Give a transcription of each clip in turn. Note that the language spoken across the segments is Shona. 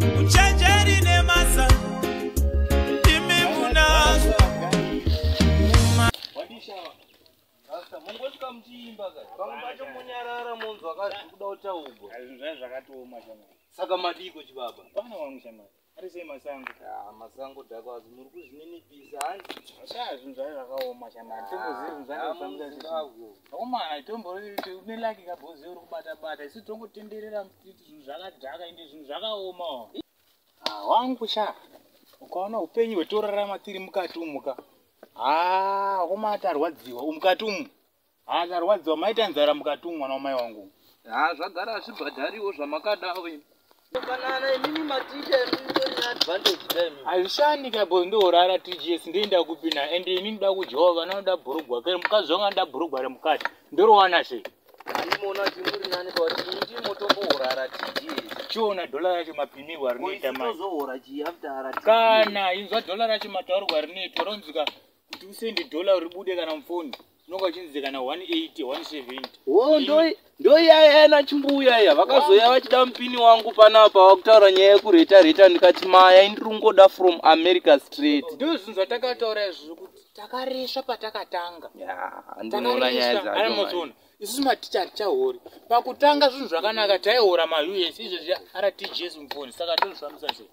Uchenjeri nemazano ndimi munazvo. Rasta, mungosvika muchiimba ka. Pamwe pacho munyarara monzwa ka zviri kuda kutaurwa. Zvinhu zvacho zvakatooma shamwari. Saka madiko chibaba? Pana wangu shamwari. Ari sei masango? Ah, masango dhakwazi muri kuzvininipisa hanzi. Sha zvinhu zvacho zvakaoma shamwari. Tomboziva zvinhu zvacho Ah, zvafambisa sei. muZimbabwe. Akomana tombori une laki kabhozi uri kubata bata. Isu tongotenderera muchiti zvinhu zvakadhaka ende zvinhu zvakaoma. Ah, wangu sha. Ukaona upenyu hwetorarama tiri mukati umu ka. Ah, akomana tarwadziwa mukati umu. Ah, tarwadziwa maita nzara mukati umu mwana wamai wangu. Ah, zvagara hazvibhadhariwo zvamakadavo imi. Fanana imimi maticha imimi mutori neadvantage time. Hazvishandi kabhozi ndohorara TGS ndoenda kupi na ende ini ndoda kudyawo vana vanoda bhurugwa kare mukadzi wangu anoda bhurugwa remukati ndorowana sei. Andimoona kuti muri nani pakuti imi ndimi motombohorara TGS. Chiona dhola racho mapimirwo arinoita manje. Tozohora chii after RTGS? Kana inzwa dhola racho mataurirwo arinoitwa ronzika kuti usende dhola ribude kana mufoni unonga uchinzi kana 180 170. Oh, ndoiyaya yana chimbuya iya vakazoya vachida mupini wangu panapa vakutaura nyaya yekureta reta ndikati maya indiri kungoda from America straight. Ndizvo zvinhu zvatakataura izvozvo kuti takaresva patakatanga. Ya, ndinoona nyaya Takaresva dzacho. manje. arimuzoona isusu maticha hatichahori pakutanga zvinhu zvakanaka taihora maUS izvezvi RTGS mufoni saka tozvifambisa sei.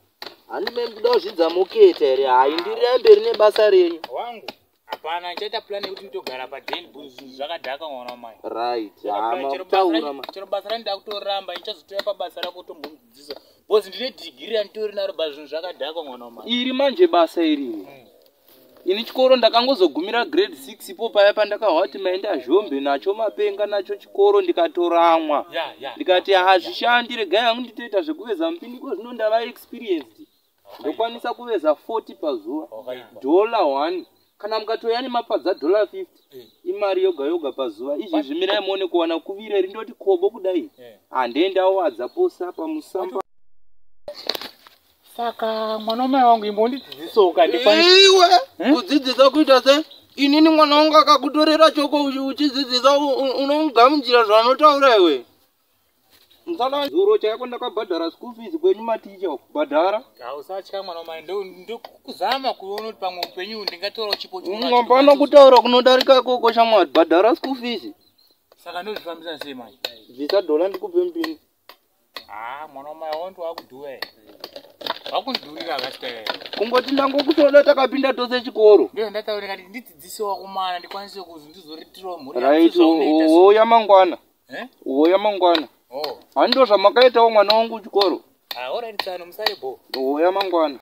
Handi mai mukuda kuzvidza moketa here? Hayi ndirirai mberi nebasa renyu. Wangu hapana ndichaita plan yekuti nditogara padeni zvinhu zvakadhaka mwana wamai. Right, Chero hama basa kutaura ra- ma. chero basa randida kutoramba ndichazotoya pabasa rako tombomudzidzisa because ndine dhigiri randitori naro ba zvinhu zvakadhakwa mwana wamai. Iri manje basa iri. Ini chikoro ndakangozogumira grade 6 ipo paya pandakahwa kuti maenda zhombe nacho mapenga nacho chikoro ndikatoramwa. Ya ya. Ndikati hazvishandi regai hangu nditoita zvekuveza mupiniko zvino ndava experienced. Ndokwanisa kuveza 40 pazuva. Wakaipa. Dollar 1 kana mukatoya nemapadza dollar 50 imari yoga yoga pazuva. Izvi zvimirai muone kuwana kuvire rindoti kobo kudai. Handiendawadza posa pamusamba. Saka mwana wamai wangu imbondidzidzisawo ka ndikwanise. Iwe kudzidzisa kuita se inini mwana wangu akakutorera choko uchidzidzisa unomugamuchira zvaanotaura iwe. Musala zuro chaiko ndakabhadhara school fees kwenyu maticha kubhadhara. Usatya mwana wamai ndokuzama kuona kuti pamwe upenyu ndingatorawo chipo Hapana kutaura kunodarika ikoko shamwari bhadhara school fees. Saka ndozvifambisa sei manje? Bvisa dhola ndikupe mupini. Ah mwana wamai wangu wakudhuwa here. Wakundidhurira akasita here. Kungoti ndangokutoda takapinda tose chikoro. Ndiyo ndataura ndikati ndidzidzisewo kumana ndikwanise kuzi ndizoritirawo mhuri Right, uya mangwana. Eh? Uya mangwana. Oh. Handi ndo zvamakaitawo mwana wangu chikoro. Ah, alright tsano musare bo. Uya mangwana.